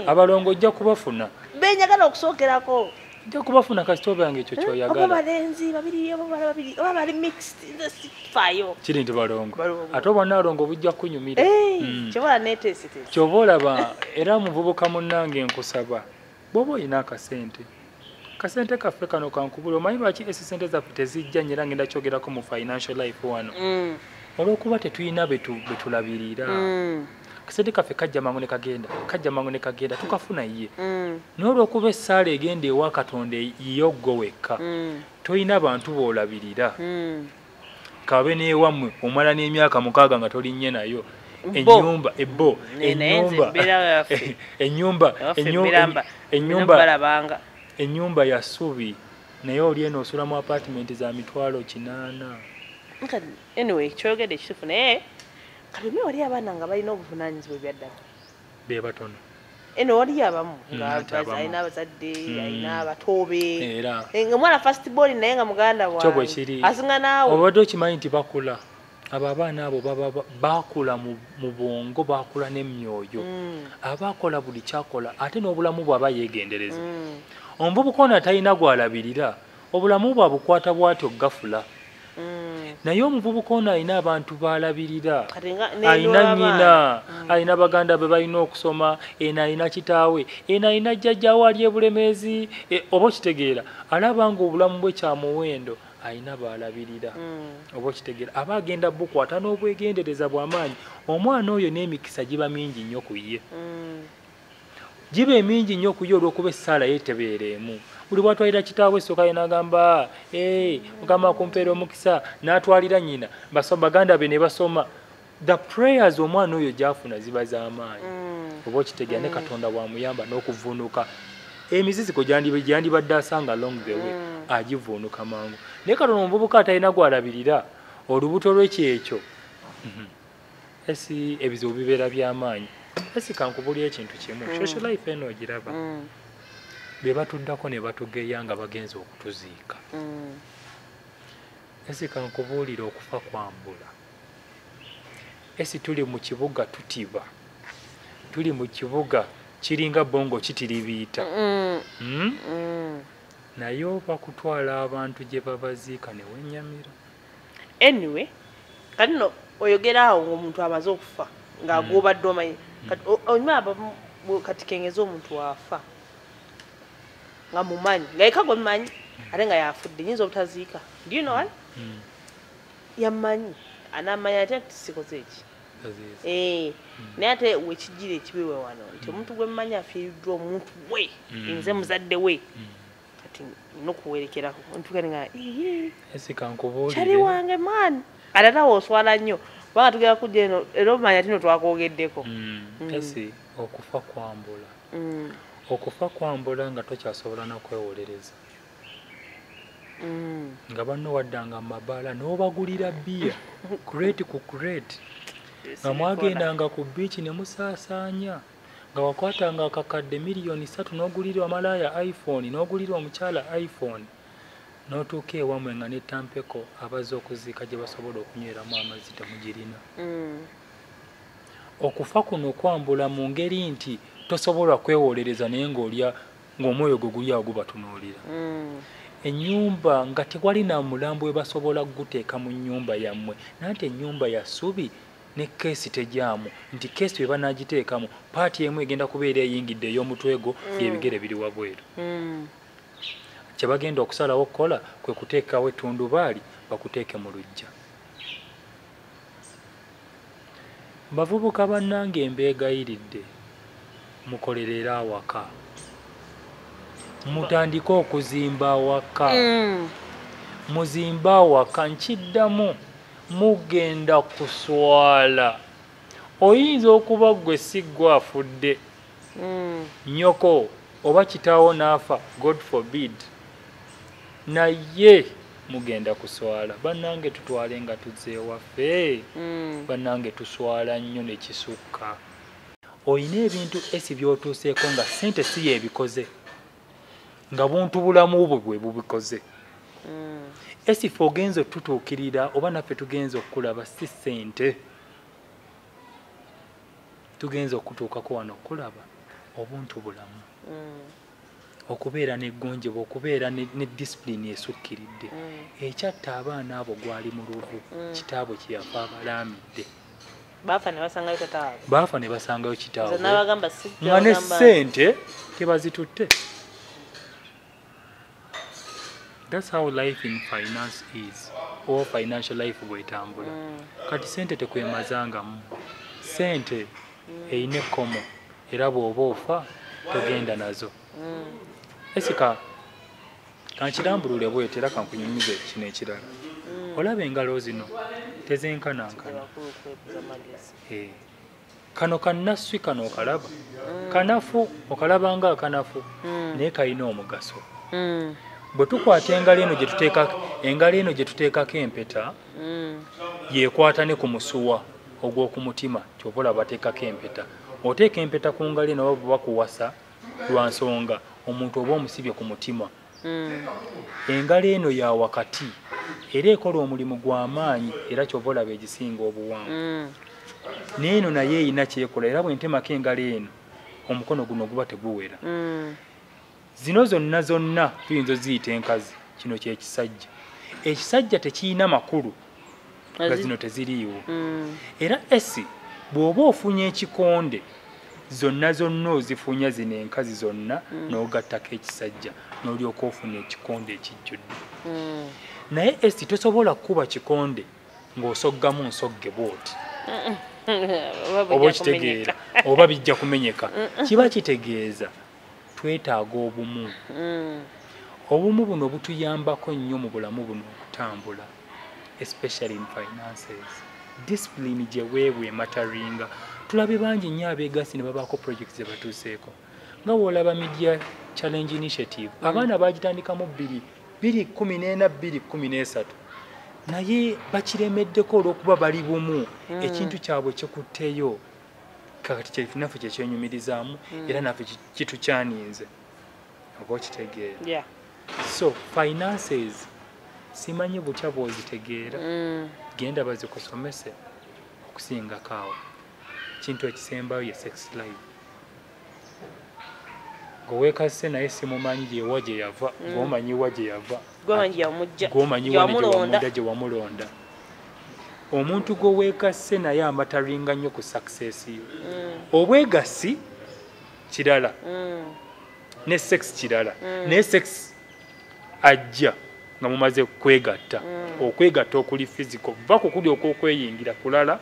Abalongo ojja kubafuna. Benjagala okusookerako. Ojja kubafuna kasita oba nga ekyo ky'oyagala. Oba balenzi babiri oba bawala babiri oba bali mixed nze sifaayo. Kiri nti balongo. Ate obwannalongo bujja kukunyumira. Kyoba neeteeseteese. Ky'oba olaba era muvubuka munnange nkusaba bw'oba olina akasente. Kasente kaffe kano kankubula omanyi lwaki esente zaffe tezijja nnyo era ngenda kyogerako mu financial life wano. Olw'okuba tetulina betulabirira. Kasente kaffe kajja mangu ne kagenda, kajja mangu ne kagenda, tukafuna ye. Naye olw'okuba essaala egenda ewa Katonda yo ggwe wekka, tolina bantu b'olabirira. Kabe n'ewammwe omala n'emyaka 6 nga tolinnye nayo. Ennyumba ebbo, ennyumba, ennyumba, ennyumba, ennyumba ya ssubi naye oli eno osula mu apartment za 800,000. Anyway, kyogedde ekituufu naye kati omanyi wali abaana nga balina obuvunaanyizibwa ebyaddala. Be batono. Eno wali abamu nga alina abazadde, alina abatoobe. Era. Nga mwana first born naye nga muganda waabwe. Asinga naawe. Obadde okimanyi nti bakula. Abo abaana abo bakula mu bwongo, bakula n'emyoyo. Abakola buli kyakola ate n'obulamu bw'aba yeegendereza. Omuvubuka ono atalina gw'alabirira, obulamu bwe abukwata bw'atyo gafula. Naye omuvubuka ono alina abantu b'alabirira, alina nnyina, alina baganda be balina okusoma, eno alina kitaawe, eno alina jjajjaawe ali e Bulemeezi, oba okitegeera, alaba ng'obulamu bwe kya muwendo, alina b'alabirira, oba okitegeera, aba agenda bukwata n'obwegendereza bw'amaanyi. Omwana oyo n'emikisa giba mingi nnyo ku ye. Giba emingi nnyo ku ye olw'okuba essaala ye tebeera emu. Buli bw'atwalira kitaawe esooka ye n'agamba, Mukama akumpeera omukisa, n'atwalira nnyina, baganda be ne basoma. The prayers omwana oyo gy'afuna ziba z'amaanyi. Oba okitegeera ne Katonda bw'amuyamba n'okuvuunuka. Emiziziko gyandibadde asanga along the way, agivuunuka mangu. Naye katono omuvubuka atalina gw'alabirira, olubuto lwe kyekyo. Esi ebizibu bibeera by'amaanyi. Esi kankubulira ekintu kimu, social life eno ogiraba. Be batuddako ne batugeya nga bagenze okutuziika. Esi kankubuulira okufa kwambula. Esi tuli mu kibuga tutiba. Tuli mu kibuga kiringa bongo kitiribiita. Naye oba kutwala abantu gye babaziika ne wennyamira. Anyway, kati nno oyogera awo ng'omuntu amaze okufa nga gw'obadde omanyi. Kati onyuma kati kengeza omuntu waafa nga mumanyi, nga yekka gwe mumanyi ate nga yafudde, nnyinza obutaziika. Do you know why? Yammanyi, anaamanya ate nti sikoze eki. Naye ate wekijjira ekibiwe wano nti omuntu gwe mmanyi afiiriddwa omuntu we, nze muzadde we. Kati nina okuwerekerako ntuuka ne nga kyali wange man. Ate ate awo oswala nnyo kubanga tugenda kujja eno era omanya nti nno twakwogeddeko. Esi okufa kwambula. Okufa kwambula nga tokyasobola na kwewolereza. Nga banno waddanga mu mabaala n'obagulira bbiya crate ku crate. Nga mwagendanga ku bbiici ne musaasaanya. Nga wakwatanga akakadde 3 million n'ogulira omalaaya iPhone, n'ogulira omukyala iPhone. N'otuuka ewammwe nga n'ettampeko abazze okuziika gye basobola okunyweramu amazzi temugirina. Okufa kuno kwambula mu ngeri nti tosobola kwewolereza naye ng'olya ng'omwoyo gwo guli awo gubatunuulira. Ennyumba nga tewali na mulambo we basobola kuguteeka mu nnyumba yammwe, nanti ennyumba ya ssubi ne keesi tegyamu, nti keesi bwe banaagiteekamu paati emu egenda kubeera eyingidde ey'omutwe gwo ng'ebigere biri wabweru. Kye bagenda okusalawo okukola kwe kuteekawo ettundubaali bakuteeke mu luggya. Bavubuka bannange mbeegayiridde mukolerere awaka. Mutandike okuzimba awaka. Muzimbe awaka, nkiddamu, mugenda kuswala. Oyinza okuba ggwe si ggwe afudde, nnyoko oba kitaawo n'afa, God forbid, naye mugenda kuswala. Bannange tutwale nga tuzze ewaffe, bannange tuswala nnyo ne kisukka. Oyina ebintu esi by'otuuseeko nga ssente si yeebikoze, nga buntu bulamu bwe bwe bubikoze. Esi ffe ogenza otutuukirira oba naffe tugenza okukulaba si ssente, tugenza okutuukako wano okulaba obuntu bulamu, okubeera n'eggonjebwa, okubeera ne discipline esukkiridde. Ekyatta abaana abo gwali muluvu, kitaabwe kye yafa abalaamidde. Baafa ne basangayo tataabwe. Baafa ne basangayo kitaabwe. Nze n'abagamba si nga ne ssente tebazitutte. That's how life in finance is, or financial life bw'etambula. Kati ssente tekwemazangamu. Ssente erina ekkomo, era bw'oba ofa togenda nazo. Esika kankirambulule bwete era kankunyumize kino ekirala. Olaba engalo zino tezenkanankana. Kano kannaswi kano okalaba, kanafu, okalaba nga akanafu, naye kalina omugaso. Bwe tukwata engalo eno gye tuteekako, engalo eno gye tuteekako empeta, yeekwata ne ku musuwa ogw'oku mutima, ky'ova olaba bateekako empeta. Oteeka empeta ku ngalo eno oba bakuwasa lwa nsonga omuntu oba omusibye ku mutima. Engalo eno ya wakati era ekola omulimu gw'amaanyi, era ky'ova olaba egisinga obuwanvu. N'eno naye erina ky'ekola, era bwe ntemako engalo eno omukono guno guba teguwera. Zino zonna zonna tuyinza oziyita enkazi, kino kye kisajja. Ekisajja tekirina makulu nga zino teziriiwo. Era esi bw'oba ofunye ekikonde zonna zonna ozifunya zino enkazi zonna, n'ogattako ekisajja n'olyoka ofuna ekikonde ekijjudde. Naye esi tosobola kukuba kikonde ng'osoggamu nsogge bw'oti, oba okitegeera, oba bijja kumenyeka. Kiba kitegeeza twetaaga obumu. Obumu buno butuyambako nnyo mu bulamu buno okutambula, especially in finances. Discipline gye weebwa emataringa. Tulabye bangi nnyo abeegasse ne babaako projects ze batuuseeko, nga bw'olaba Media Challenge Initiative, abaana baagitandikamu 2014, 2013, naye bakiremeddeko olw'okuba bali bumu. Ekintu kyabwe kikutteyo. Kakati naffe kyekyenyumirizaamu, era naffe kitukyaninze, oba okitegeera. So finances simanyi butya bw'ozitegeera, genda bazikusomese okusingako awo. Ekintu ekisembayo ye sex life. Gweweekase naye simumanyi gyewa gye yava, gw'omanyi wa gye yava, gw'omanyi wa ne gye wamulonda. Omuntu gwe weekase naye amataringa nnyo ku success yo. Obwegassi kirala, ne sex kirala. Naye sex ajja nga mumaze kwegatta, okwegatta okuli physical, va ku kuli okw'okweyingira kulala,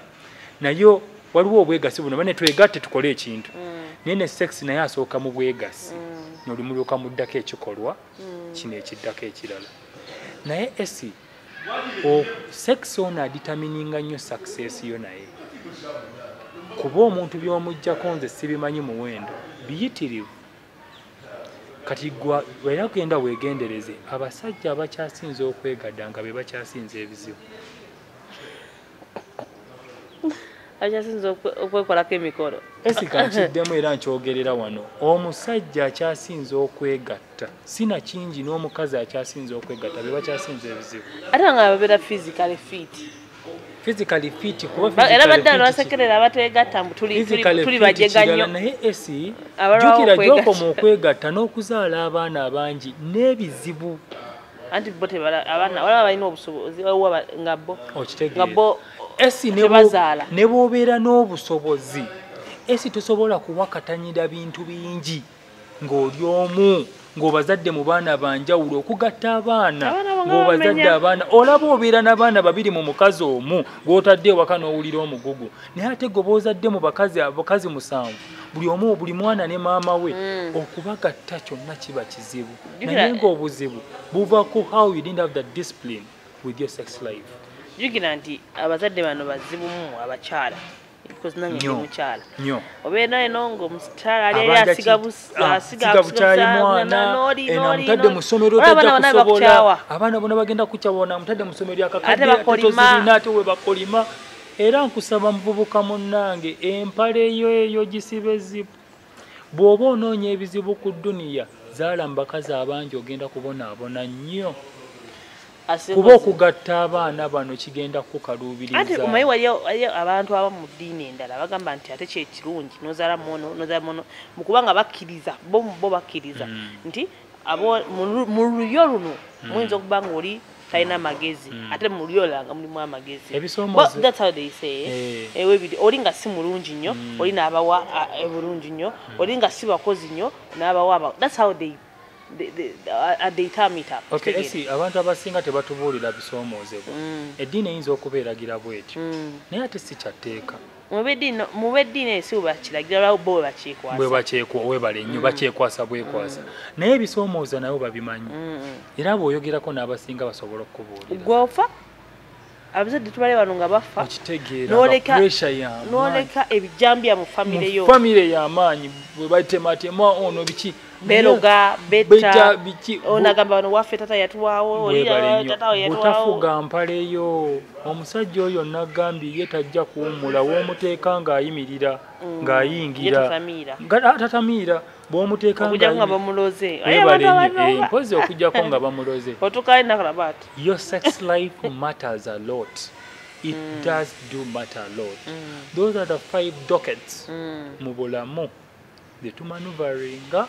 naye waliwo obwegassi buno bane twegatte tukole ekintu. Naye ne sex naye asooka mu bwegassi, n'olimulyoka muddako ekikolwa kino ekiddako ekirala. Naye esi sex ono adetermininga nnyo success yo, naye kuba omuntu by'omuggyako nze sibimanyi muwendo biyitirivu. Kati era genda weegendereze abasajja abakyasinze okwegadda nga be bakyasinze ebizibu, akyasinze okwekolako emikolo. Esi kankiddemu era nkyogerera wano, omusajja akyasinze okwegatta sina kingi n'omukazi akyasinze okwegatta be bakyasinze ebizibu. Ate nga babeera physically fit. Physically fit, kuba era badde abasekerera abateegatta mbu tuli bajega nnyo. Naye esi jjukira gy'okoma okwegatta n'okuzaala abaana abangi n'ebizibu. Anti bo abaana waliwo balina obusobozi nga bo okitegeera. Esi ne bw'obeera n'obusobozi, esi tosobola kuwakatanyira bintu bingi ng'oli omu, ng'obazadde mu baana banjawulo okugatta abaana. Ng'obazadde abaana, olaba obeera n'abaana babiri mu mukazi omu gw'otadde ewaka n'owulira omugugu, naye ate gwe b'ozadde mu bakazi abakazi 7, buli omu buli mwana ne maama we, okubagatta kyonna kiba kizibu. Naye ng'obuzibu buva ku how you didn't have the discipline with your sex life. Jjukira nti abazadde bano bazibumu abakyala, because nange ndi mukyala. Obeera eno ng'omukyala ali eri asiga bukyayi mwana, amutadde mu ssomero tajja kusobola, abaana bonna bagenda kukyawona, amutadde mu ssomero lyakakadde ate tozirina, ate we bakolima. Era nkusaba muvubuka munnange, empale yo eyo gisibe zibu. Bw'oba onoonya ebizibu ku dduniya, zaala mu bakazi abangi, ogenda kubonaabona nnyo. Kuba okugatta abaana bano kigenda kukaluubiriza. Ate omanyi waliyo abantu abamu mu ddiini endala bagamba nti ate kye kirungi n'ozaala muno n'ozaala muno, mu kubanga bakkiriza bo bakkiriza nti abo mu lulyo luno muyinza okuba ng'oli talina magezi, ate mu lulyo olulala nga mulimu amagezi. That's how they say. Oli nga si mulungi nnyo, oli n'abawa ebulungi nnyo, oli nga si bakozi nnyo n'abawa. That's how they term it up. Okay, esi abantu abasinga tebatubuulira bisoomoozebwa. Eddiini eyinza okubeeragira bw'etyo, naye ate si kyatteeka. Mu b'eddiini ensi bwe bakiragira bo bwe bakyekwasa. Bwe bakyekwa, weebale nnyo, bakyekwasa bwekwasa. Naye ebisoomooza nabo babimanyi. Era bw'oyogerako n'abasinga basobola okukubuulira. Gw'ofa, abazadde tubale wano nga bafa. Okitegeera nga pressure y'amaanyi. N'oleka ebijambiya mu famire yo. Mu famire y'amaanyi, bwe batematema ono biki. Beroga, beta, onagamba wano waffe tata yatuwaawo, oli tata yatuwaawo. Butafuga mpale yo. Omusajja oyo nagambye ye tajja kuwummula, w'omuteeka ng'ayimirira, ng'ayingira. Nga tatamiira, bw'omuteeka okujjako nga bamuloze. Mpozi okujjako nga bamuloze. Otuukayo nakalaba ati. Your sex life matters a lot. It does do matter a lot. Those are the 5 dockets mu bulamu. Tetumanuvaringa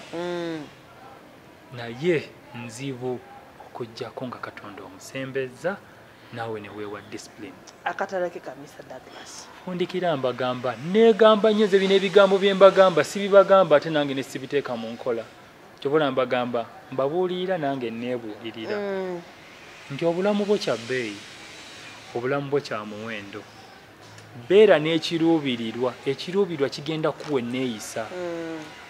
naye nzibu okujjako nga Katonda omusembeza naawe ne weewa discipline. Akatale ke ka Mr. Douglas. Fundikira mbagamba, neegamba nnyo nze bino ebigambo bye mbagamba sibibagamba ate nange ne sibiteeka mu nkola. Kyobola mbagamba mbabuulirira nange neebuulirira nti obulamu bwo kya bbeeyi, obulamu bwo kya muwendo. Beera n'ekiruubirirwa, ekiruubirirwa kigenda kuwa enneeyisa.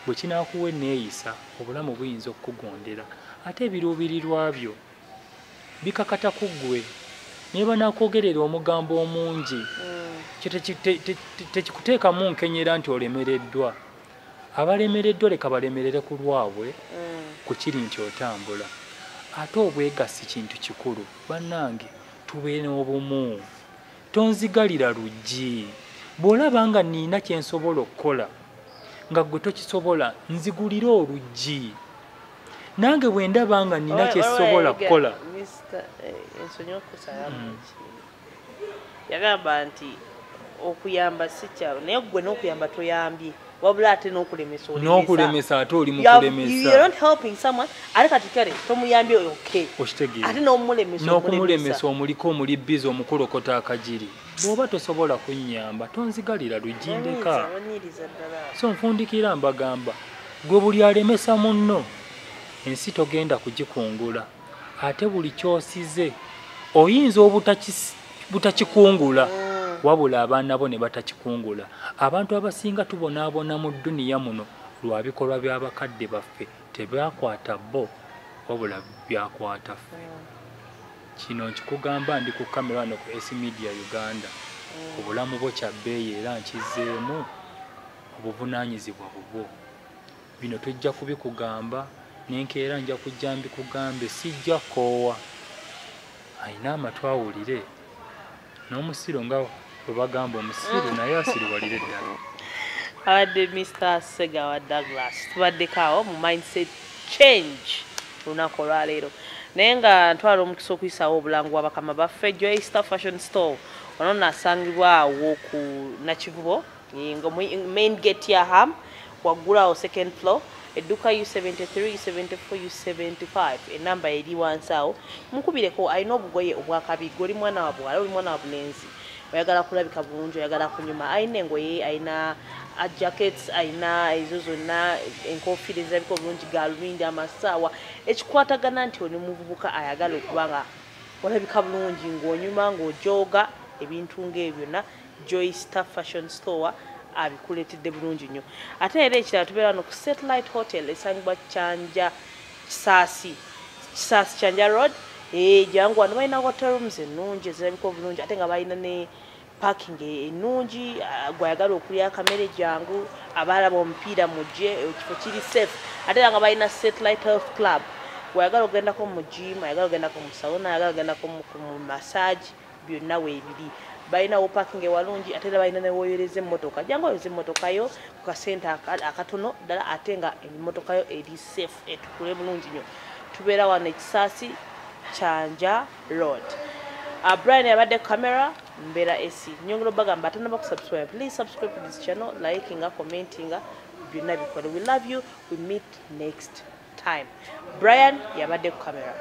Bwe kinaakuwa enneeyisa, obulamu buyinza okukugondera. Ate ebiruubirirwa byo bikakata ku ggwe. Naye banakwogerera omugambo omungi, tekikuteekamu nkenyera nti olemereddwa. Abalemereddwa leka balemerere ku lwabwe, ku kiri nti otambula. Ate obwegassi kintu kikulu. Bannange, tubeere n'obumu. Tonzigalira luggi. Bw'olaba nga nina kye nsobola okukola nga ggwe tokisobola, nzigulire oluggi. Nange bwe ndaba nga nina kye nsobola kukola. Yagamba nti okuyamba si kyalo, naye ggwe n'okuyamba toyambye, wabula ate n'okulemesa olemesa. N'okulemesa ate oli mu kulemesa. You're not helping someone, ate kati kale tomuyambye okay. Okitegeera. Ate n'omulemesa n'okumulemesa omuliko omuli bbizi omukolokota akagiri. Bw'oba tosobola kunnyamba tonzigalira luggi ndeka. So nfundikira mbagamba, gwe buli alemesa munno ensi togenda kugikungula. Ate buli ky'osize oyinza obutakikungula, wabula abaana bo ne batakikungula. Abantu abasinga tubonaabona mu dduniya muno lwa bikolwa by'abakadde baffe, tebyakwata bo wabula byakwata ffe. Kino nkikugamba ndi ku kamera wano ku S Media Uganda. Obulamu bwo kya bbeeyi era nkizzeemu, obuvunaanyizibwa bubwo. Bino tujja kubikugamba, n'enkeera nja kujja mbikugambe, sijja koowa. Ayina amatu awulire, n'omusiru nga bwe bagamba omusiru naye asiriwalire ddala. Abadde Mr. Segawa Douglas, tubaddeko awo mu mindset change olunaku olwaleero. Naye nga ntwala omukisa okuyisaawo obulango bw'abakama baffe Joy Star Fashion Store. Ono nasangibwa awo ku Nakivubo, nga main gate ya Ham, waggulu awo second floor, edduka U73, U74, U75. Enamba eri wansi awo. Mukubireko, alina obugoye obwakabi, gwe oli mwana wa buwala, oli mwana wa bulenzi, oyagala kulabika bulungi, oyagala kunyuma, alina engoye, alina Jackets ayina ezo zonna, enkofiira ezirabika obulungi, galubindi, amasaawa, ekikwatagana nti oli muvubuka ayagala okuba nga olabika bulungi, ng'onyuma, ng'ojooga, ebintu ng'ebyo byonna Joy Star Fashion Store abikuleetedde bulungi nnyo. Ate era ekirala, tubeera wano ku Satellite Hotel esangibwa Kyanja Kisaasi, Kisaasi Kyanja Road. Jangu wano, balina hotel rooms ennungi ezirabika obulungi, ate nga balina ne parking ennungi. Gwayagala okulya akamere, jangu. Abalaba omupiira, mujje, ekifo kiri safe. Ate era nga balina Satellite Health Club. Gwayagala ogendako mu gym, ayagala ogendako mu sauna, ayagala ogendako mu massage, byonna weebiri. Balinawo parking ewalungi, ate era balina newoyereza emmotoka. Jangu oyereza emmotoka yo ku kasente akatono ddala, ate nga emmotoka yo eri safe, etukule bulungi nnyo. Tubeera wano Ekisaasi, Kyanja Road. Brian yabadde camera, mbeera AC. Nyongera obagamba, atanaba kusubscribe, please subscribe to this channel, likinga, commentinga, byonna bikole. We love you, we meet next time. Brian yabadde ku camera.